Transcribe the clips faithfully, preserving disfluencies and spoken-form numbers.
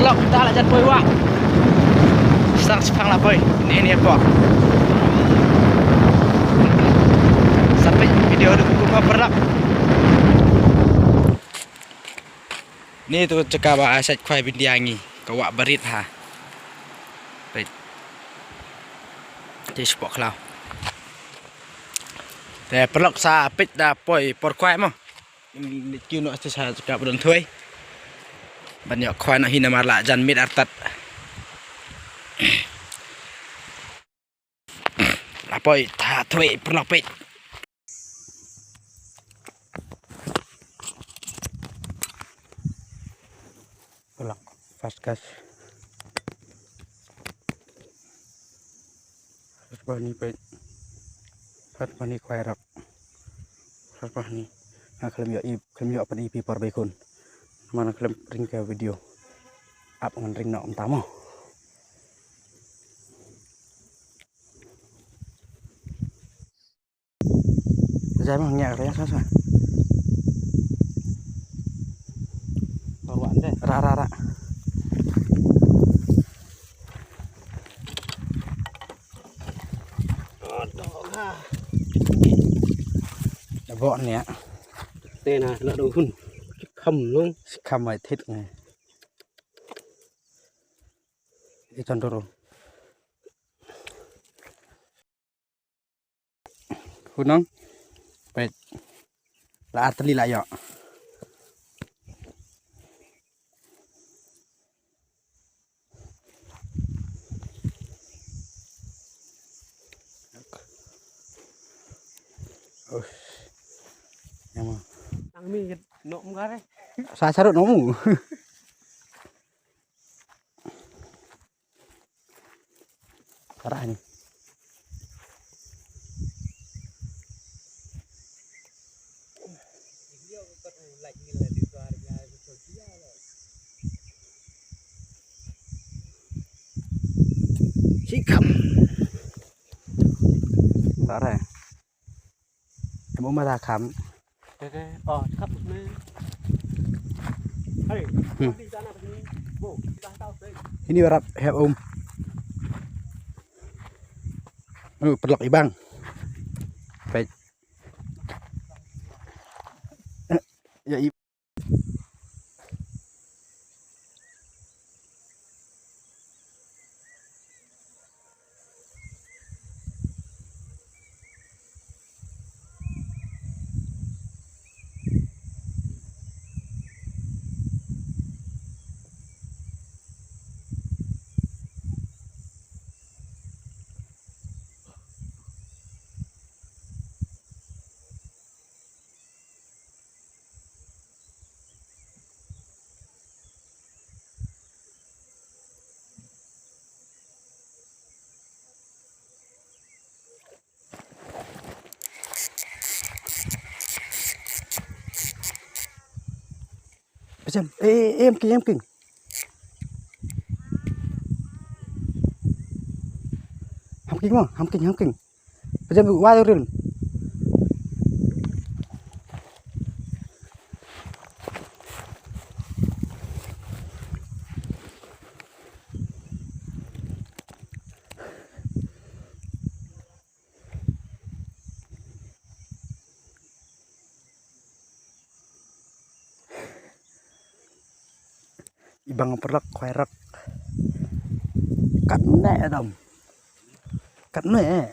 Ta la jan poi wah. Sar sphang la poi. Ni ni pok. Sampai video du kumba perlak. Ni tu jaka ba sait khwai bynta ngi ka wah barit ha. Peit. Te spok khlaw. Te perlak sa peit da poi por khwai mo. Ni kiu no asti sa jaka ba don thwei. Ban ïoh khwai no hi namar la jan miet artat. La poi ta thwei perlak peit. Perlak fast gas. Fast bani peit. Fast bani khwai rak. Fast bani. Nga khlem ïoh ip, khlem ïoh pan ipi por beikun. Mana khlem ring ka video. Ap ngan ring no em tamo. Jai ma ngiak raya sa sa. Ruan deh. Ra ra ra. Aduh ha. Dah bok ni ya. Tena kena dah hun. Kham nung. Kham mai thit ngai. Iton doro. Hunong. Peit. La arteli la ïoh. Ush. Yang ma. Ang mi nok mgare. Sa sarut nomu. Parah ni. Sikam. Parah. Em um ada kham. Oke, oke. Oh, kham ni. Hai. Hmm. Ini warap hep um. Oh, perlak ibang. Baik. Eh, ya, ib- Pejam. Eh, eh, eh, em king, em king. Ham king mo, ham king, ham king. Pejam wa ril. Ibang perlak khwai rak. Katne adam. Katne.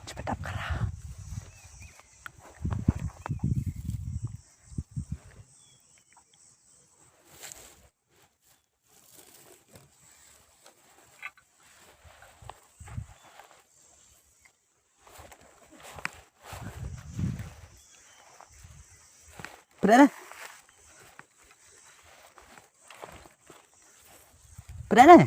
Cepet ap kara. Peda dah. Peda dah.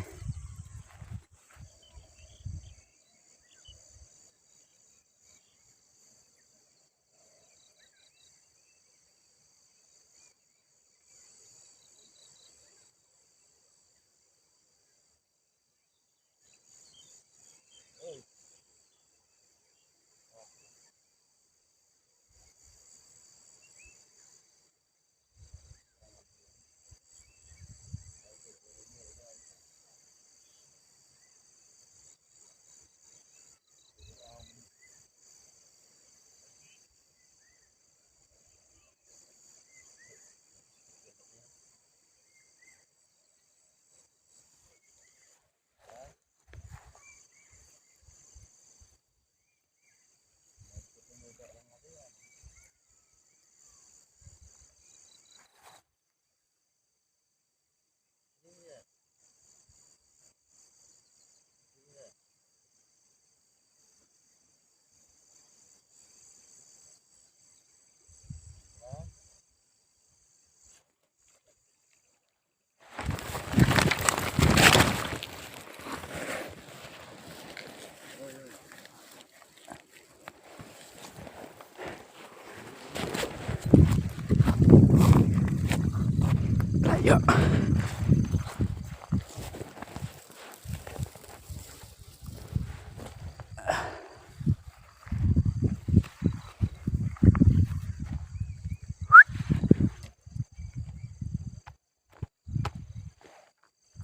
Ya.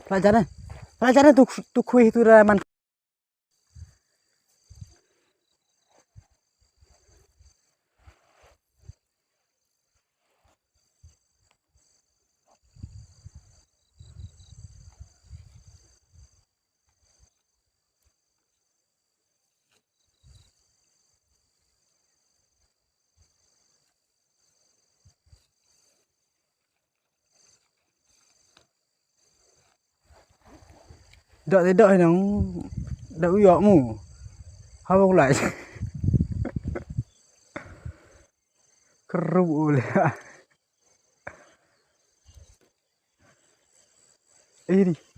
Pelajaran. Pelajaran tu, tu kuih tu dah man. Dok te dok nong. Dok u yok mu. Haba u lai. Kerup u le. Eh ni.